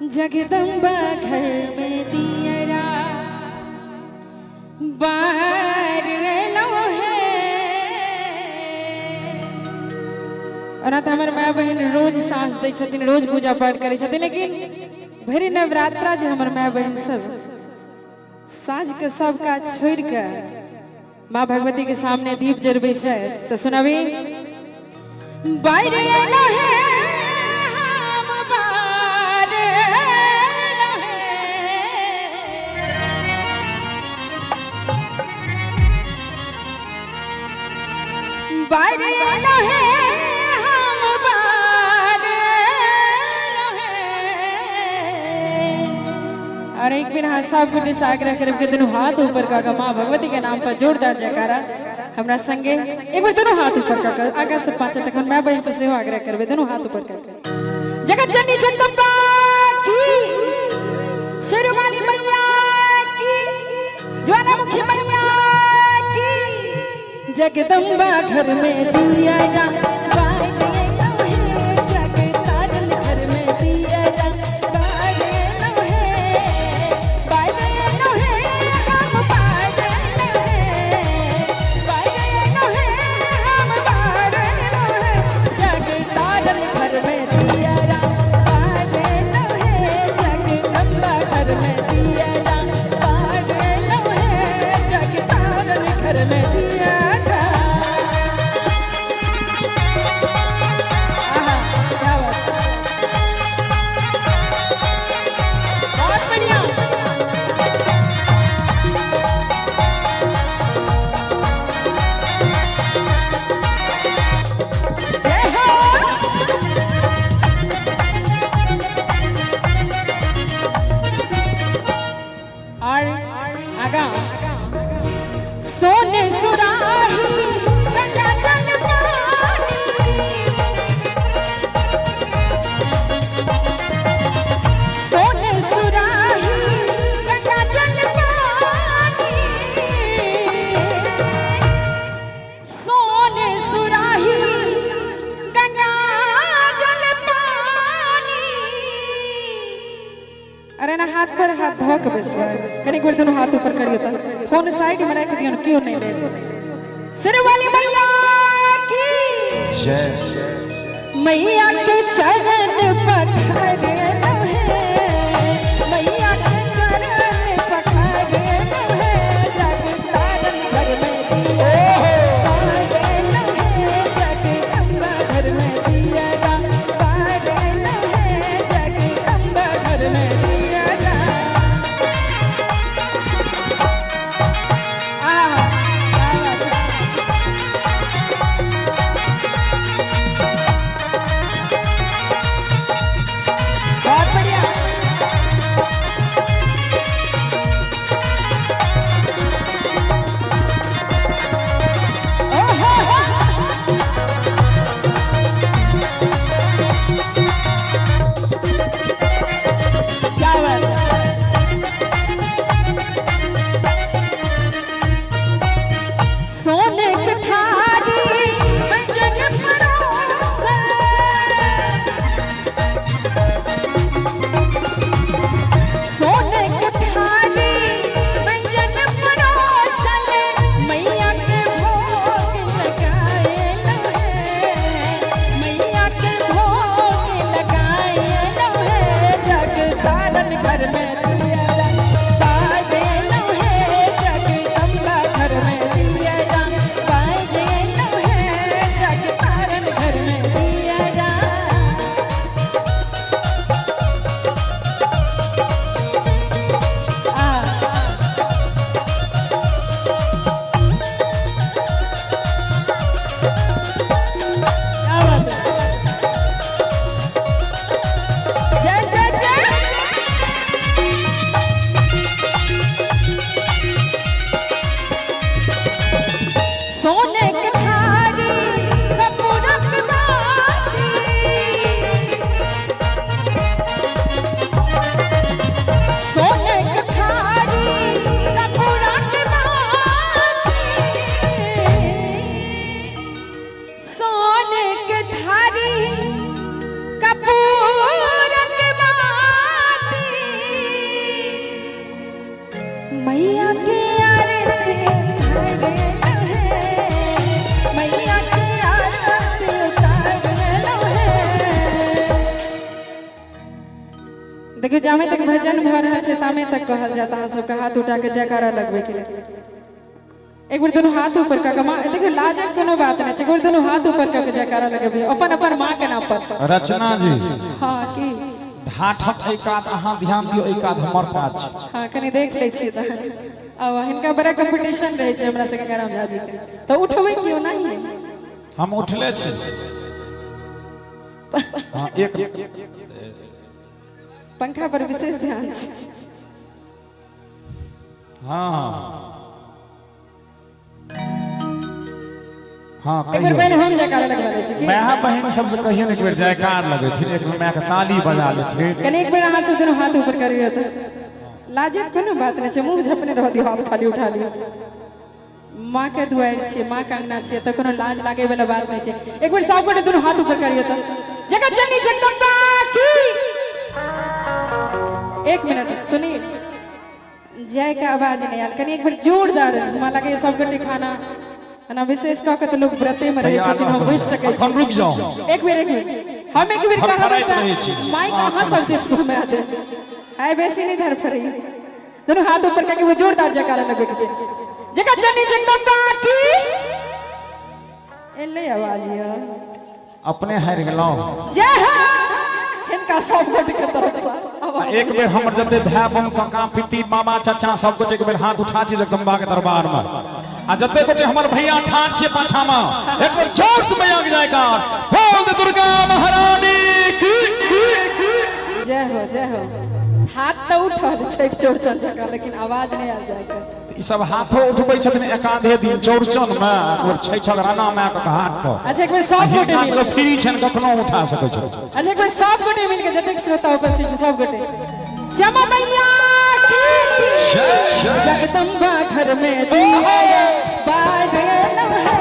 जगदम्बा घर में दियरा बार एलौ हे। ओना तऽ हमर माय बहिन रोज साँझ दै छथिन, रोज पूजा पाठ करै छथिन, लेकिन भरि नवरात्रा जे हमर माय बहिन सब साँझ के सब काज छोड़ि के माँ भगवती के सामने दीप जरबै छै, तऽ सुनाबी बार एलौ हे, हम बार एलौ हे। बार एलौ हे, हम बार एलौ हे। और एक बेर अहाँ सब गोटे से आग्रह करब कि दुनू हाथ ऊपर कऽ कऽ माँ भगवती के नाम पर जोरदार जयकारा हमरा संगे एक बेर दुनू हाथ ऊपर कऽ कऽ आगाँ से पाँच तक। माय बहिन से सेहो आग्रह करबै दुनू हाथ ऊपर कऽ कऽ। जगत जननी जगदम्बा की, शेरवाली मैया की, ज्वालामुखी मैया की। जगदम्बा घर में दिया बार एलौ हे, जगतारन घर में दिया बार एलौ हे, बार एलौ हे, हम बार एलौ हे, बार एलौ हे, हम बार एलौ हे। जगतारन घर में दिया बार एलौ हे, जगदम्बा घर में दिया बार एलौ हे, जगतारन घर में दिया। आहा, क्या बात! बहुत बढ़िया। जय हो। और आगा सोने सुराही गंगा जल पानी, सोने सुराही गंगा जल पानी, सोने सुराही गंगा जल पानी। अरे ना, हाथ पर हाथ धो के बैसबै। कनी गोर दुनू हाथ ऊपर करियो तऽ फोन साइड में राखि दियौ, केओ नहि लेत। शेरवाली मैया की। जय। मैया के चरण पखारे हे, मैया के चरण पखारे हे, जगतारन घर में दिया बार एलौ हे, जगदम्बा घर में दिया बार एलौ हे, जगदम्बा घर में दिया। आहा, क्या बात है! बहुत बढ़िया। ओहो हो! क्या बात है! सोने के थारी व्यंजन परोसे, सोने के थाली व्यंजन परोसल, मैया के भोग लगाए हे, मैया के भोग लगाए हे, जगतारन घर में दिया बार एलौ हे, जगदम्बा घर में दिया बार एलौ हे, जगतारन घर में दिया। आ क्या बात है! जय जय जय! सोने के थारी कपूरक बाती, सोने के थारी कपूरक बाती, सोने के थारी कपूरक बाती। देखियौ, जामे तक भजन भऽ रहल छै तामे तक कहल जात अहाँ सबके हाथ उठा के जयकारा लगबै के लेल। एक बेर दुनू हाथ ऊपर कऽ के माँ, देखियौ, लाजक कोनो बात नहि छै। एक बेर दुनू हाथ ऊपर कऽ के जयकारा लगबियौ अपन अपन माँ के नाम पर। रचना जी। हँ, की? ढाठक एहि कात अहाँ ध्यान दियौ, एहि कात हमर काज छै। हँ, कनि देख लै छियै तहन। आब हिनका बड़ा कंपटीशन रहै छै हमरा सबके गंगाराम झा जी के, तऽ उठबै केओ नहि। हम उठले छी। हँ, एक पंखा पर विशेष ध्यान छै। हँ हँ। एक बेर कहियौ। पहिले हम जयकारा लगवा लै छी की? माय बहिन सबसे कहियौ ने, एक बेर जयकार लगेथिन, एक बेर मायके ताली बजा लेथिन। कनि एक बेर अहाँ सब दुनू हाथ ऊपर करियौ तऽ। लाजक कोनो बात नहि छै, मुँह झपने रह दियौ, हाथ खाली उठा लियौ। माँ के दुआरि छियै, माँ के अंगना छियै, तऽ कोनो लाज लागे वाला बात नहि छै। एक बेर सब गोटे दुनू हाथ ऊपर करियौ तऽ। जगत जननी जगदम्बा की! एक मिनट सुनी, जय के आवाज नहि आयल। कनि एक बेर जोरदार। हमरा लगैए सब गोटे खाना खाना, विशेष कऽ के तऽ लोक व्रते मे रहै छथिन, हम बुझि सकै छी। एखन रुकि जाउ। एक बेर, एक बेर, हम एक बेर कहब फड़फड़ाइत रहै छी। तऽ माइक अहाँ सब दिस घुमा देब। आइ बेसी नहि धरफड़ै। दुनू हाथ ऊपर करके वो जोरदार जयकारा लगबै के छै। जगत जननी जगदम्बा की! एलै आवाज यऽ। अपने हारि गेलहुँ। जय हो हिनका सब गोटे के तरफ से आवाज। एक बेर हमर जते भाय बहन, काका, पिती, मामा, चाचा, सब गोटे एक बेर हाथ उठा छी जगदम्बा के दरबार में। आ जते गोटे हमर भैया ठाढ़ छियै पाछा में, एक बेर जोर से मैया के जयकार बोल दे, दुर्गा महारानी की! जय हो, जय हो। हाथ तऽ उठल छठि चौड़चन जकाँ, लेकिन आवाज नहि आयल जाय के। ई सब हाथो उठबै छथिन एकाधे दिन चौड़चन में, एक बेर छठिक राना माय के हाथ पर। अच्छा, एक बेर सब गोटे हिनका मिल सबके फ्री छनि, कखनो उठा सकै छथिन। अच्छा, एक बेर सब गोटे मिलके, जतेक श्रोता उपस्थित छै सब गोटे, श्यामा मैया की! जगदम्बा घर में दिया बारल है।